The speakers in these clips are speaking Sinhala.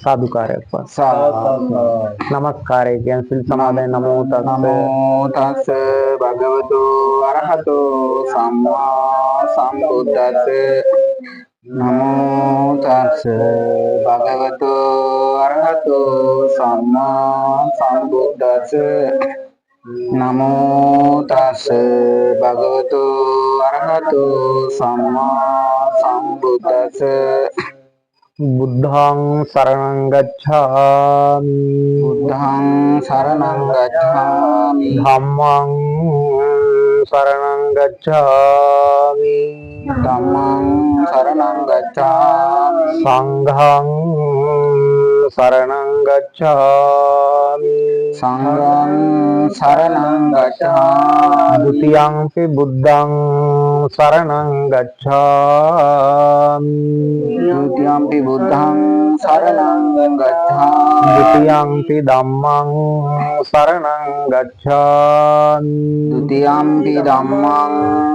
සාදුකාරයක් වා. නමස්කාරය කියන සිල් සමාදන්. නමෝ තස්ස, නමෝ තස්ස භගවතු අරහතෝ සම්මා සම්බුද්දස්ස. නමෝ තස්ස භගවතු අරහතෝ සම්මා සම්බුද්දස්ස. නමෝ තස්ස භගවතු අරහතෝ සම්මා සම්බුද්දස්ස. බුද්ධං සරණං ගච්ඡාමි. බුද්ධං සරණං ගච්ඡාමි. ධම්මං සරණං ගච්ඡාමි. ධම්මං සරණං ගච්ඡාමි. සංඝං සරණං ගච්ඡාමි. සංඝං සරණං ගච්ඡාමි. ဒ ුතියංපි බුද්ධං සරණං ගච්ඡාමි. ဒ ුතියම්පි බුද්ධං සරණං ගච්ඡාමි. ဒ ුතියංපි ධම්මං සරණං ගච්ඡාමි. ဒ ුතියම්පි ධම්මං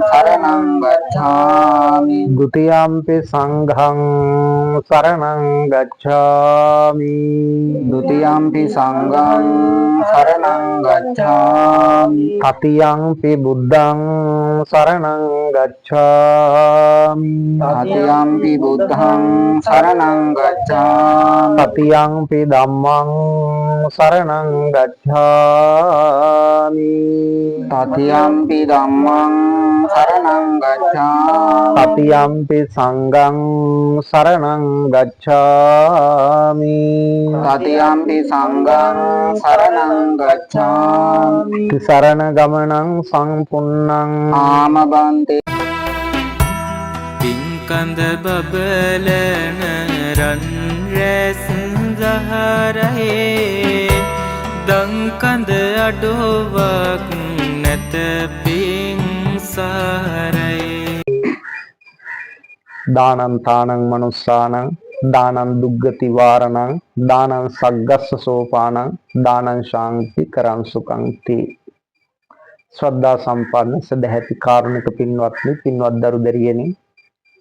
සරණං ගච්ඡාමි. ဒ ුතියංපි සංඝං සරණං ගච්ඡාමි. ဒ ුතියම්පි සංඝං සරණං ගච්ඡාමි. තතියංපි බුද්ධං සරණං ගච්ඡාමි. තතියම්පි බුද්ධං සරණං ගච්ඡාමි. තතියංපි ධම්මං සරණං ගච්ඡාමි. තතියම්පි ධම්මං සරණං ගච්ඡාමි. තතියංපි සංඝං සරණං ගච්ඡාමි. තතියම්පි සංඝං සරණං ගච්ඡාමි. තිසරණ ගමනං සම්පුන්නං. ආමබන්තේ. පින්කඳ බබලන රන් රැස් දහරේ, දංකඳ අඩොවක් නැත පින් සාරයි. දානං තානං මනුස්සානං, දානං දුග්ගති වාරණං, දානං සග්ගස්ස සෝපානං, දානං ශාන්ති කරං සුඛං තී. ශ්‍රද්ධා සම්පන්න සදැහැති කාරුණික පින්වත්නි, පින්වත් දරු දැරියනි,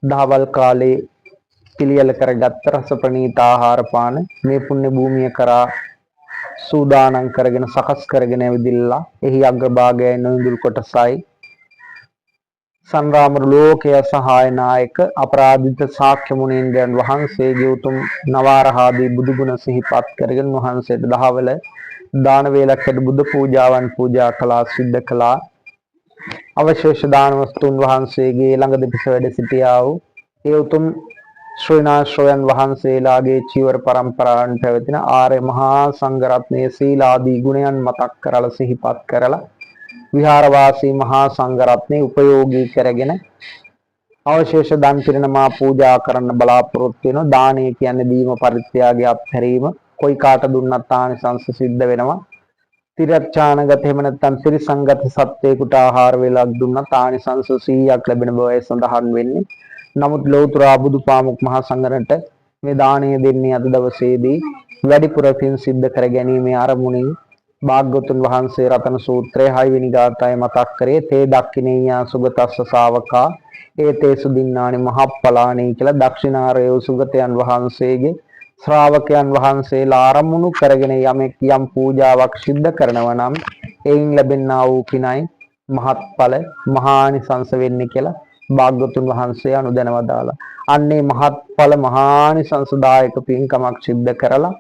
දහවල් කාලේ පිළියෙල කරගත්ත රස ප්‍රණීත ආහාර පාන මේ පුණ්‍ය භූමිය කරා සූදානම් කරගෙන සකස් කරගෙන ඇවිදිලා, එහි අග්‍රභාගයයි නොඉඳුල් කොටසයි සංරාමර ලෝකය සහාය නායක අපරාධිත ශාක්‍ය මුනීන්ද්‍රයන් වහන්සේගේ උතුම් නවාරහාදී බුදුගුණ සිහිපත් කරගෙන වහන්සේට දහවල දාන වේලක් හැට බුදු පූජාවන් පූජා කළා, සිද්ධ කළා. අවශේෂ දාන වස්තුන් වහන්සේගේ ළඟ දෙපස වැඩ සිටියා වූ ඒ උතුම් ශ්‍රීනාශ්‍රයන් වහන්සේලාගේ චීවර පරම්පරාවන් පැවතින ආර්ය මහා සංඝරත්නයේ සීලාදී ගුණයන් මතක් කරලා සිහිපත් කරලා, විහාරවාසී මහා සංඝරත්නයේ උපයෝගී කරගෙන අවශේෂ දන් පිරිනමා පූජා කරන්න බලාපොරොත්තු වෙනවා. දානය කියන්නේ දීම, පරිත්‍යාගය, අත්හැරීම. කොයි කාට දුන්නත් ආනිසංස සිද්ධ වෙනවා. තිරච්ඡානගත එහෙම නැත්නම් ත්‍රිසංගත සත්වයකට ආහාර වේලක් දුන්නත් ආනිසංස 100ක් ලැබෙන බවයි සඳහන් වෙන්නේ. නමුත් ලෞතර බුදුපාමුක් මහා සංඝරත්නට මේ දානය දෙන්නේ අද දවසේදී වැඩිපුර පින් සිද්ධ කර ගැනීමේ අරමුණින්. භාග්‍යවතුන් වහන්සේ රතන සූත්‍රයේ 6 වෙනි ගාථාවේ මතක් කරේ තේ දක්ඛිනේයා සුගතස්ස ශාවකා ඒතේසු දින්නානි මහප්පලානි කියලා. දක්ෂිනාරය සුගතයන් වහන්සේගේ ශ්‍රාවකයන් වහන්සේලා අරමුණු කරගෙන යමෙක් යම් පූජාවක් සිද්ධ කරනවා නම් එයින් ලැබෙනා වූ පිනයි මහත්ඵල මහානිසංස වෙන්නේ කියලා භාග්‍යවතුන් වහන්සේ අනුදැන වදාලා. අන්නේ මහත්ඵල මහානිසංසදායක පින්කමක් සිද්ධ කරලා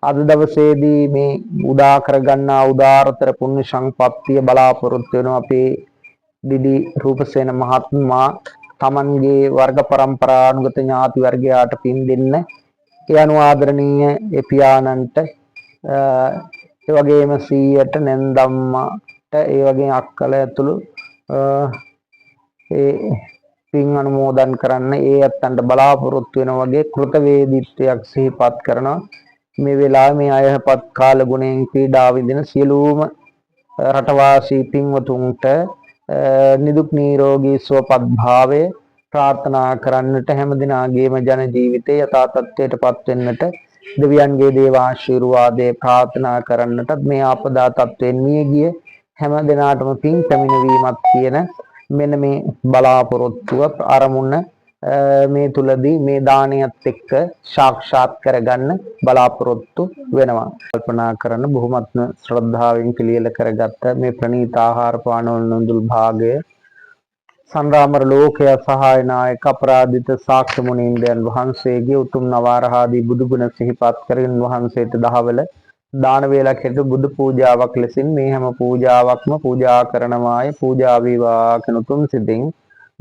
අද දවසේදී මේ උදා කරගන්නා උදාරතර පුණ්‍ය සංපත්තිය බලාපොරොත්තු වෙනවා. අපේ දිදි රූපසේන මහත්මයා තමන්ගේ වර්ග පරම්පරානුගත ඥාති වර්ගයාට පින් දෙන්න, ඒ අනුව ආදරණීය ඒ පියාණන්ට, ඒ වගේම සීයට, නැන්දම්මාට, ඒ වගේම අක්කල ඇතුළු ඒ පින් අනුමෝදන් කරන්න ඒ ඇත්තන්ට බලාපොරොත්තු වෙන වගේ කෘතවේදීත්වයක් සිහිපත් කරනවා. මේ වෙලාවේ මේ අයහපත් කාල ගුණයෙන් පීඩා විඳින සියලුම රටවාසී පින්වතුන්ට නිදුක් නිරෝගී සුවපත් භාවය ප්‍රාර්ථනා කරන්නට, හැම දිනාගේම ජන ජීවිතේ යථා තත්ත්වයට පත් වෙන්නට දෙවියන්ගේ දේවාශිර්වාදය ප්‍රාර්ථනා කරන්නටත්, මේ ආපදා තත්ත්වයෙන් මිය ගිය හැම දෙනාටම පින් පැමිණවීමත් කියන මෙන්න මේ බලාපොරොත්තුව අරමුණ මේ තුලදී මේ දානයත් එක්ක සාක්ෂාත් කරගන්න බලාපොරොත්තු වෙනවා. කල්පනා කරන බොහොමත්ම ශ්‍රද්ධාවෙන් පිළියෙල කරගත්ත මේ ප්‍රණීත ආහාර පාන වල නුදුල් භාගය සංරාමර ලෝකය සහාය නායක අපරාධිත ශාක්‍ය මුනීන්ද්‍රයන් වහන්සේගේ උතුම් නවාරහාදී බුදුගුණ සිහිපත් කරගෙන වහන්සේට දහවල දාන වේලක් හැටියට බුදු පූජාවක් ලෙසින් මේ හැම පූජාවක්ම පූජා කරනවාය, පූජා වේවා කියන උතුම් සිතින්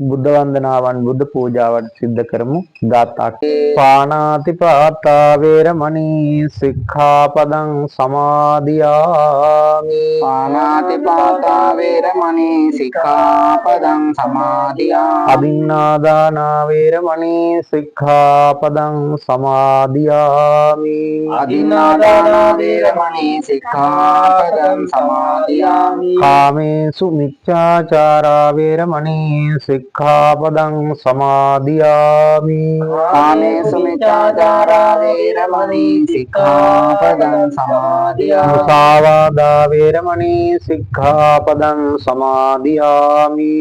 බුද්ධ වන්දනාවන් බුද්ධ පූජාවට සිද්ධ කරමු. ගාථා. පාණාති පාතා වේරමණී සික්ඛාපදං සමාදියාමි. පාණාති පාතා වේරමණී සික්ඛාපදං සමාදියාමි. අදින්නාදානා වේරමණී සික්ඛාපදං සමාදියාමි. අදින්නාදානා වේරමණී සික්ඛාපදං සමාදියාමි. කාමේසු මිච්ඡාචාරා වේරමණී සික්ඛාපදං සමාදියාමි. කාමේසු මිච්ඡාචාරා වේරමණී සික්ඛාපදං සමාදියාමි. මුසාවාදා වේරමණී සික්ඛාපදං සමාදියාමි.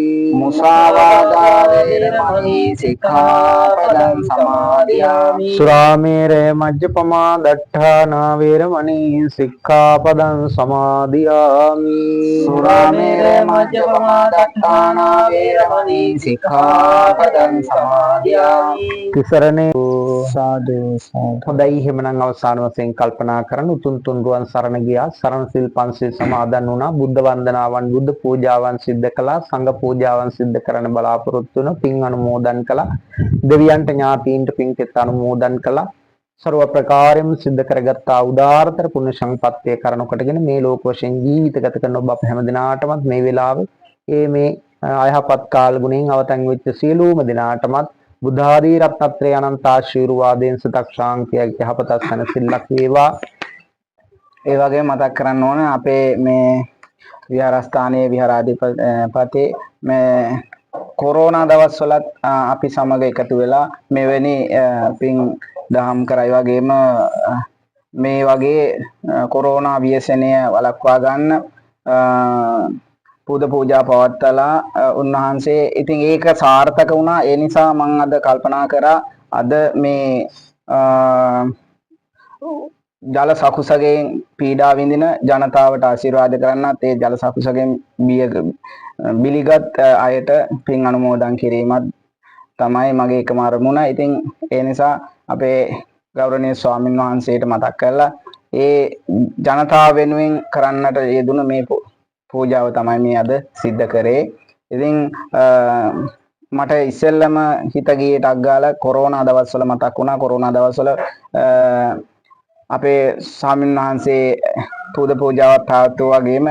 මුසාවාදා වේරමණී සික්ඛාපදං සමාදියාමි. සුරාමේරය මජ්ජපමා දට්ඨානා වේරමණී සික්ඛාපදං සමාදියාමි. සුරාමේරය මජ්ජපමා දට්ඨානා වේරමණී සික්ඛාපදං සමාදියාමි. තිසරණේ සාදු සාදු. හොඳයි, එහෙමනම් අවසාන වශයෙන් කල්පනා කරන උතුම් තුන්රුවන් සරණ ගියා, සරණ සිල් පන්සිල් සමාදන් වුණා, බුද්ධ වන්දනාවන් බුද්ධ පූජාවන් සිද්ධ කළා, සංඝ පූජාවන් සිද්ධ කරන්න බලාපොරොත්තු වුණා, පින් අනුමෝදන් කළා, දෙවියන්ට ඥාතීන්ට පින් තෙත් අනුමෝදන් කළා. සර්ව ප්‍රකාරයෙන්ම සිද්ධ කරගත්තා උදාාරතර පුණ්‍ය සංපත්තිය කරන කොටගෙන මේ ලෝක වශයෙන් ජීවිත ගත කරන ඔබ අප හැම දිනාටමත් මේ වෙලාවේ ඒ මේ අයහපත් කාල ගුණයෙන් අවතන් වෙච්ච සියලුම දෙනාටමත් බුද්ධ ආදී රත්නත්‍රය අනන්ත ආශිර්වාදයෙන් සතක් ශාන්තියක් යහපතක් සැනසෙල්ලක් වේවා. ඒ වගේම මතක් කරන්න ඕන අපේ මේ විහාරස්ථානයේ විහාරාධිපති මේ කොරෝනා දවස්වලත් අපි සමග එකතු වෙලා මෙවැනි පින් දහම් කරයි වගේම මේ වගේ කොරෝනා ව්‍යසනය වළක්වා ගන්න පුද පූජා පවත්වලා උන්වහන්සේ ඉතින් ඒක සාර්ථක වුණා. ඒ නිසා මං අද කල්පනා කරා අද මේ ජල සකුසගෙන් පීඩා විඳින ජනතාවට ආශිර්වාද කරන්නත්, ඒ ජල සකුසගෙන් බිය බිලිගත් අයට පින් අනුමෝදන් කිරීමත් තමයි මගේ එකම අරමුණ. ඉතින් ඒ නිසා අපේ ගෞරවනීය ස්වාමින් වහන්සේට මතක් කරලා ඒ ජනතාව වෙනුවෙන් කරන්නට යෙදුන මේ පූජාව තමයි මේ අද සිද්ධ කරේ. ඉතින් මට ඉස්සෙල්ලම හිත ගියේ ටක් ගාලා කොරෝනා දවස්වල මතක් වුණා. කොරෝනා දවස්වල අපේ ස්වාමීන් වහන්සේ පුද පූජාවක් පැවැත්වුවා වගේම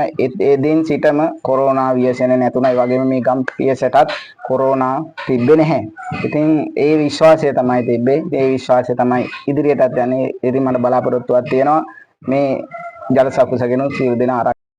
ඒ දින් සිටම කොරෝනා ව්‍යසන නැතුණා. ඒ වගේම මේ ගම් පියසටත් කොරෝනා තිබ්බේ නැහැ. ඉතින් ඒ විශ්වාසය තමයි තිබ්බේ. ඒ විශ්වාසය තමයි ඉදිරියටත් යන්නේ. ඉතින් මට බලාපොරොත්තුවක් තියෙනවා මේ ජල සකුසගෙනුත් සියලු දෙනා ආරක්ෂා